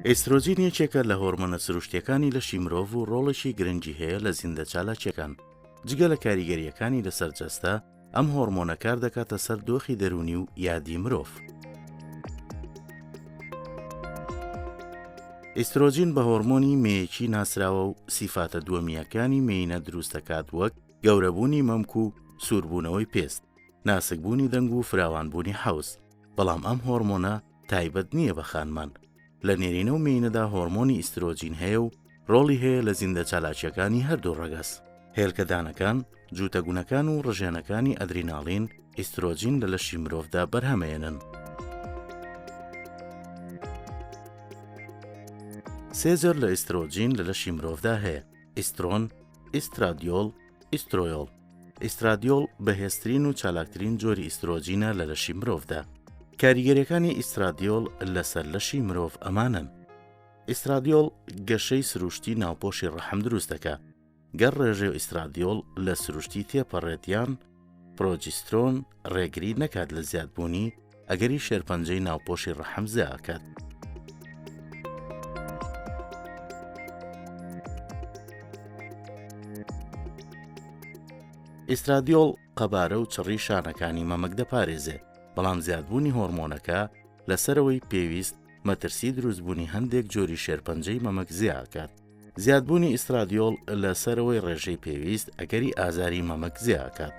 ئیسترۆجین یەکێکە لە هۆرمۆنە سروشتیەکانی لەشی مرۆڤ و ڕۆڵێکی گرنگی هەیە لە زیندە چالاکیەکان. جگە لە کاریگەریەکانی لەسەر جەستە، ئەم هۆرمۆنە کار دەکاتە سەر دۆخی دەروونی و یادی مرۆڤ. ئیسترۆجین بە هۆرمۆنی مێیەکی ناسراوە و سیفاتە دووەمییەکانی مێینە دروست دەکات وەک گەورەبوونی مەمک و سووربوونەوەی پێست، ناسکبوونی دەنگ و فراوانبوونی حەوز، بەڵام ئەم هۆرمۆنە تایبەت نییە بە خانمان. لە نێرینە و مێینەدا هۆرمۆنی ئیسترۆجین هەیە و ڕۆڵی هەیە لە زیندەچالاکییەکانی هەردوو ڕەگەز. هێلکەدانەکان، جووتەگونەکان و ڕژێنەکانی ئەدریناڵین، ئیسترۆجین لە لەشی مرۆڤدا بەرهەمەیەنن. سێ جۆر لە ئیسترۆجین لە لەشی مرۆڤدا هەیە، ئیسترۆن، ئیسترادیۆل، ئیسترۆیۆڵ. ئیسترادیۆڵ بەهێزترین و چالاکترین جۆری ئیسترۆجینە لە لەشی مرۆڤدا. کاریگەریەکانی ئیسترادیۆڵ لەسەر لەشی مرۆڤ ئەمانەن. ئیسترادیۆڵ گەشەی سروشتی ناوپۆشی ڕەحم دروست دەکا. گەر ڕێژەی ئیسترادیۆڵ لە سروشتی تێپەڕێت یان پرۆجیسترۆن ڕێگری نەکات لە زیادبوونی، ئەگەری شێرپەنجەی ناوپۆشی ڕەحم زیاکات. ئیسترادیۆڵ قەبارە و چڕی شانەکانی مەمک دەپارێزێ، بەڵام زیادبوونی هۆرمۆنەکە لە سەرەوەی پێویست مەترسی دروستبوونی هەندێک جۆری شێرپەنجەی مەمک زیاکات. زیادبوونی ئیسترادیۆڵ لە سەرەوەی ڕێژەی پێویست ئەگەری ئازاری مەمک زیاکات.